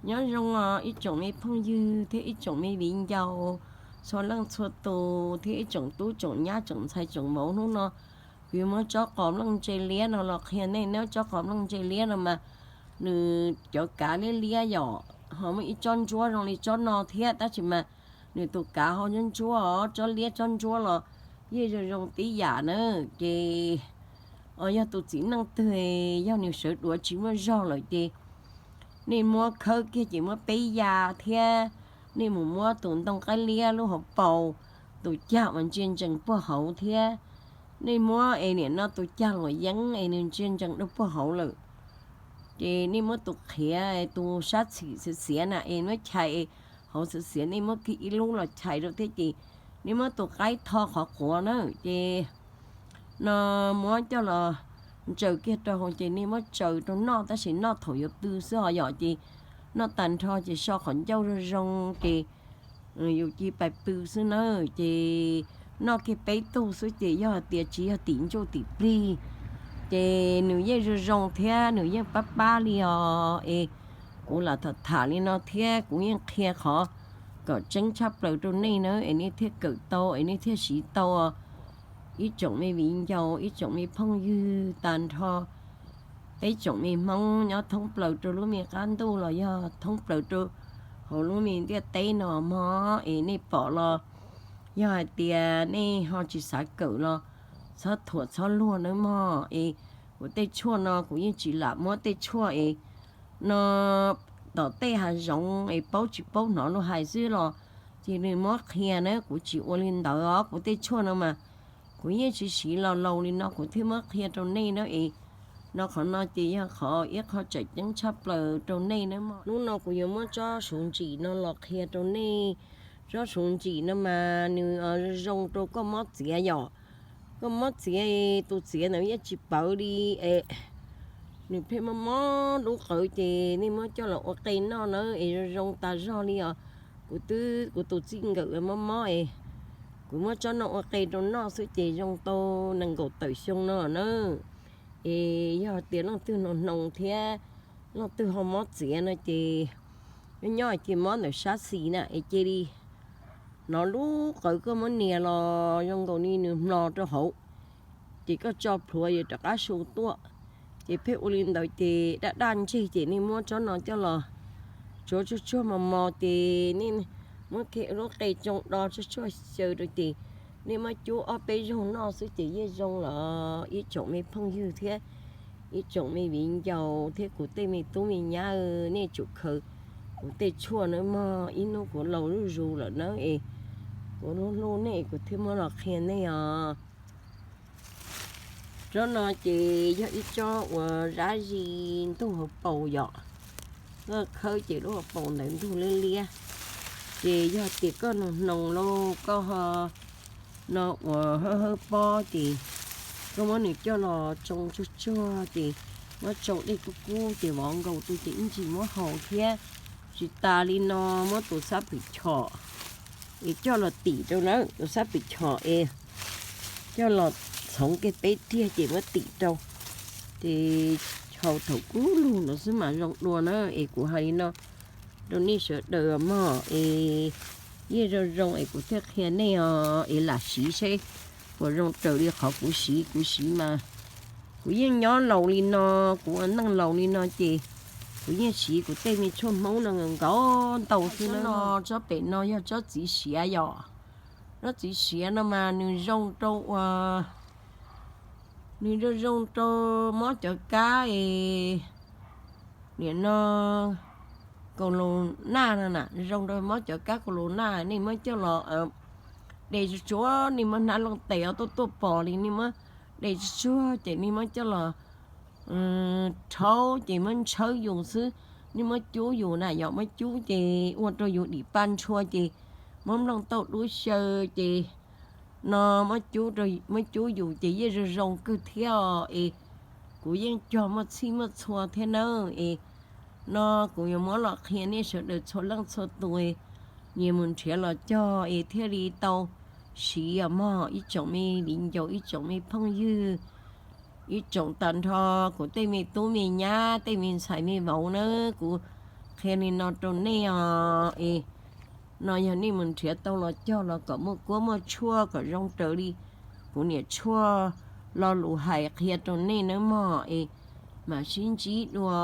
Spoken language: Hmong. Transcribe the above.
Nyob zoo os ib tsoom me phooj ywg thiab ib tsoom me viv ncaus txhua leej txhua tus thiab ib tsoom tub tsoom nyab tsoom ntxhais tsoom vauv, hnub no kuv yuav muab tsob qos nplooj ntse liab no los qhia nej nawb. Tsob qos nplooj ntse liab no mas nws cov kav liab liab yom, ho muaj ib tsob ntsuab zoo li tsob no thiab tab sis mas nws tus kav ho ntsuab ntsuab os, tsob liab tsob ntsuab los yeej zoo zoo tib yam na. Ces yog tus txiv neej twg yog nws sawv duav tsis muaj zog lawm ces nej muab khawb kiag ces muab peb ya thiab nej mus muab tus ntoo qaib liab lub hauv paus, tus cag uas ntsia ntsees puag hauv thiab nej muab es nim no tus cag luam yeeb es nws ntsia ntsees rau puag hauv lawm. Ces nej muab tus qhiav tus sab txhim xiav xiav na es muab chais es hauv xiav xiav, nej muab kiag ib lub los chais rau thiab ces nej muab tus qaib tho qhov quav na. Ces no muab coj los ntsaws kiag rau hauv ces nej muab tsaws rau noj, tab sis noj thaum yuav pw xwb ho yom. Ces noj tag nrho ces so qhov ncauj zoo zoo ces yus cia pais pw xwb na. Ces noj kiag peb tug xwb ces yog hais tias tsis yog tim ntsuj tim plig ces nws yeej zoo zoo thiab nws yeej pab pab li os. Es kuv lam tham tham li no thiab kuv yeej qhia qhov kom tseeb tshaj plaws rau nej na es nej thiaj kawm tau es nej thiaj siv tau. Ib tsoom me viv ncaus ib tsoom me phooj ywg tag nrho, peb tsoom me Hmoob nyob thoob plaws rau lub me qab ntuj los yog thoob plaws rau hauv lub me ntiaj teb no mog es nej pom los yog hais tias nej ho tsis xav kawm los txhob thuam txhob luag nawb mog. Es kuv tej tshuaj no kuv yeej tsis lam muab tej tshuaj es no tom tej hav zoov es paub tsis paub hnov luag hais xwb los ces nws muab qhia na, kuv tsis ua li ntawd os. Kuv tej tshuaj no mas kuv yeej tsis siv los laus li no kuv thiaj muab qhia rau nej na es no qhov no ces yog qhov ib qho tseem ceeb tshaj plaws rau nej na mog. Hnub no kuv yuav muab tsob suv ntsim no los qhia rau nej. Tsob suv ntsim no mas nws zoo zoo rau koj mob txiav yom. Koj mob txiav, tus txiav ntawd yeej tsis pawv li es nws pheej mob mob lub qawv ces nej muab coj los ua qe noj na es zoo zoo tas zog li os. Kuv twb, kuv tus txij nkawm mob mob es kuv muab tsob no ua qe rau noj xwb ces zoo tau nees nkaum tawm xyoo no na. Es yog tias leej twg hnoos hnoos thiab leej twg ho mob txiav no ces nyob nyob ces mob ntawm sab xis na es cia li hnov lub qawv koj muab nias los zoo nkaus li nws mlos rau hauv, ces koj tso plhuav yuav rov qab su tuaj. Ces pheej ua li ntawd ces daj daj ntseg ces nej muab tsob no coj los tsuav tsuag tsuag mos mos ces nej muab kiag lub qe tsoo do tsuag tsuag xyaw rau ces nej muab cub ob peb zaug noj xwb ces yeej zoo lawm. Ib tsoom me phooj ywg thiab ib tsoom me viv ncaus thiab kuv tej me tub me nyab, nej tsum khaws kuv tej tshuaj nawb mog. Ib hnub kuv laus zuj zus lawm nawb es kuv hlub hlub nej kuv thiaj muab los qhia nej os. Tsob no ces yog ib tsob uas zab zis ntug hauv paus yom. Koj khawb ces lub hauv paus ntawd ntug liab liab. Ces yog tias koj hnoos hnoos lauj, koj ho no uas hawb hawb pob ces koj muab nws coj los tsoo tsuag tsuag ces muab tsau dej kub kub ces vov nkaus rau ces ib ntsis muab haus thiab. Tsis tas li no muab tus xab pwm chom es coj los tim rau na, tus xab pwm chom es coj los txhoov kiag peb riag ces muab tim rau. Ces haus thaum kub lug no xwb mas zoo dua na. Es kuv hais li no rau nej sawv daws mog es yeej zoo zoo es kuv thiaj qhia nej os. Es lam siv seb puas zoo raws li qhov kuv siv. Kuv siv mas kuv yeej nyob laus li no, kuv ua neej laus li no ces kuv yeej siv kuv tej me tshuaj Hmoob no nkaus ntau xwb na. Tsob pem no yog tsob txiv siav yom. Tsob txiv siav no mas nws zoo rau uas nws zoo zoo rau mob cov kab es nim no kaus laus naj no na, zoo rau mob cov kab kaus laus naj. Nej muab coj los de tsuag tsuag, nej muab hnab looj tes tuaj tuaj pos li, nej muab de tsuag tsuag ces nej muab coj los rhaub ces muab ntshawb yus xwb. Nej muab cub yus na yom, muab cub ces ua rau yus dim paj ntshua ces muab nplooj tauj dub xyaw ces no muab cub yus ces yeej zoo zoo kawg thiab os. Es kuv yeej cog muaj txhij muaj txhua thiab nawb. Es no kuv yuav muab los qhia nej sawv daws txhua leej txhua tus, nyias mus nrhiav los cog es thiaj li tau siv os mog. Ib tsoom me viv ncaus, ib tsoom me phooj ywg, ib tsoom tag nrho kuv tej me tub me nyab, tej me ntxhais me vauv na, kuv qhia li no rau nej os es, no yog nej mus nrhiav tau los cog los kom muaj kuab muaj tshuaj kom zoo raws li kuv niam tshuaj lo lus hais qhia rau nej nawb mog es, mam sib ntsib dua.